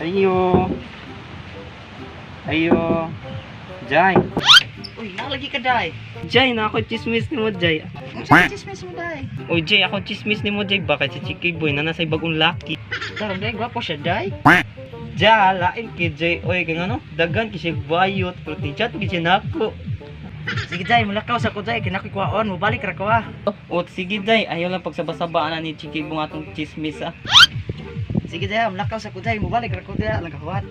Ayo. Ayo. Jai. Uy, nalagi ka, day. Jai, na ako chismis nimo, Jai. Unsa chismis mo, day? Oy, Jai, ako chismis nimo, Jai. Bakit si Chiki Boy na nasa bagong laki? Karon, day, gwapo siya, day. Ja, lain kay Jai. Oy, kay ngano? Dagan kay siya bayot, pero ti chat kay siya nako. Sige, day, mulakaw sa ko, day, kay nakoy kuwaon, mobalik ra ko ah. O sige, Jai, ayaw lang pagsabasaba na ni Chiki Boy atong chismis ah. Sige, day, mulakaw sa ko, day, mobalik ra ko day, lang kahuwat.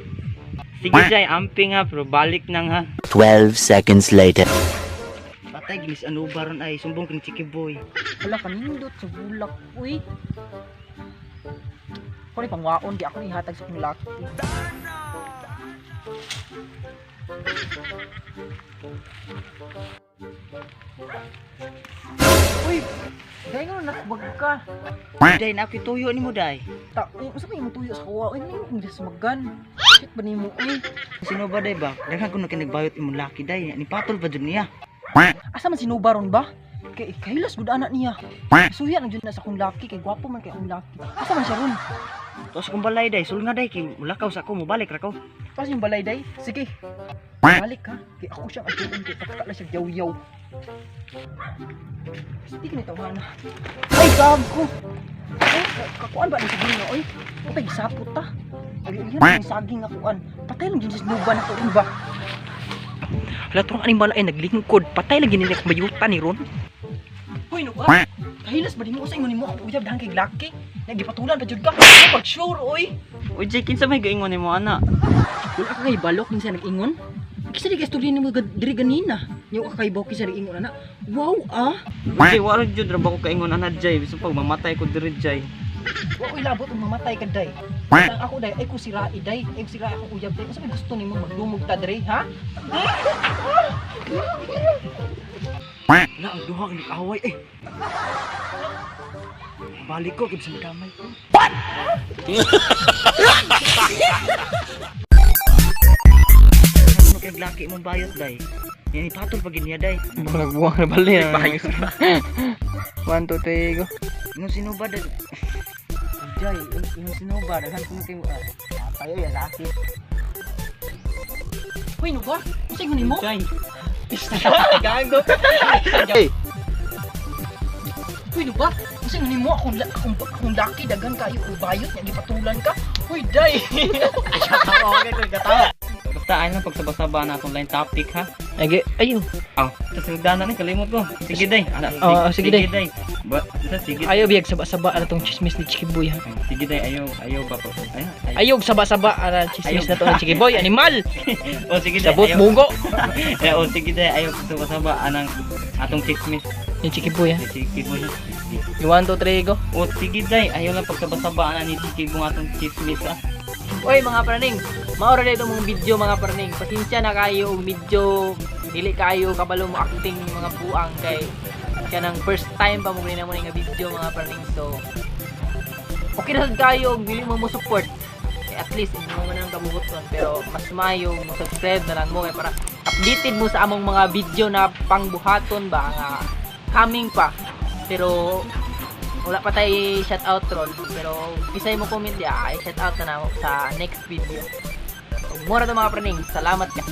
Sige, Jai, amping ha, pero balik nang ha. 12 seconds later. Patay ginis ano baron ay sumbong kini Chiki Boy. Wala kanindot sa bulak, uy. Ako ni pangwaon, di ako ni hatag sa kong laki. Uy, dahil nga nakbag ka. Day, na ako'y tuyo nimo, day. Ta, uy, unsa pa imong tuyo sa kuwa? Uy, nang imong smagan. Shit ba nimo, uy? Sino ba, day ba? Daghan ko na kinagbayot imong laki, day. Ni patol pa jud niya. Asa man sinuba ron ba? Kay kahilas gud ana niya. Suya lang jud na sa akong laki kay gwapo man kay akong laki. Asa man siya ron? Tos kong balay, day, sul nga, day, kay mulakaw sa ko, mobalik ra ko. Tapos yung balay day, sige. Balik ha. Kay ako siyang atuon kay pataka lang siya yaw-yaw. Hindi ka nitawahan na. Ay, gago! Ay, kakuan ba ni saging na, oy? Patay, gisapot ta. Ay, yan ang saging nga kuan. Patay lang dyan sa sinuban ako ron ba? Hala, turang aning balay, naglingkod. Patay lang ginili akong bayutan ni Ron. Hoy, no ba? Kahilas ba di mo? Usa ingon nimo akong uyab dahan kay laki? Nagipatulan pa jud ka. Ay, pag sure, oy. Oy, Jai, kinsa may gaingon nimo ana? Wala ka kay balok minsan nag-ingon. Kisa di ka istorya nimo diri ganina. Nyaw ka kay baw kisa nag-ingon ana. Wow ah. Oy, Jai, wala jud ra ba ko kaingon ana, Jai. Bisan pag mamatay ko diri, Jai. Wa koy labot ug mamatay ka day. Ang ako day ay ko sirai day, ay ko sirai akong uyab day. Unsa may gusto nimo magdumog ta diri ha? Wala ang duha ang nag-away eh. Balik ko kay bisan damay ko. What? Ano kay laki imong bayot, day? Yan ipatol pa gid niya, day. Nagbuwang na bali. 1 2 3 go. Ingon sino ba, day? Jay, ingon sino ba? Daghan ko kay ah. Tayo ya laki. Hoy no ba? Unsa ingon nimo? Jai. Gago. Hoy no ba? Unsa ingon nimo akong akong laki daghan kayo og bayot nya gipatulan ka? Hoy day. Basta ayaw lang pagsabasaba na atong line topic ha. Age ayo. Aw, tas nagdana ni kalimot ko. Sige day. Ana, Oo, sige, day. Day. Ba, basta sige. Ayo biyag saba-saba ana tong chismis ni Chiki Boy ha. Sige day, ayaw, ayaw ba pag ay, ay. Ayog saba-saba ana chismis na to ni Chiki Boy animal. O sige day. Sabot Ayaw. bugo. Eh, o sige day, ayaw pagsabasaba anang atong chismis Ni Chiki Boy ha. ni Chiki Boy. Sige. 1 2 3 go. O sige day, ayaw lang pagsabasaba ana ni Chiki Boy atong chismis ah. Oy mga praning, maora na itong mga video mga praning. Pasensya na kayo og medyo dili kayo kabalo mo acting mga buang kay kanang first time pa mo na mo nga video mga praning. So okay na sad kayo og dili mo mo support. Eh, at least inyo man ang kabubuton pero mas maayo mo subscribe na lang mo kay para updated mo sa among mga video na pangbuhaton ba nga coming pa. Pero wala pa tayo shout out ron pero bisay mo comment ya ay shout out na namo sa next video. So, mura to mga praning, salamat ka.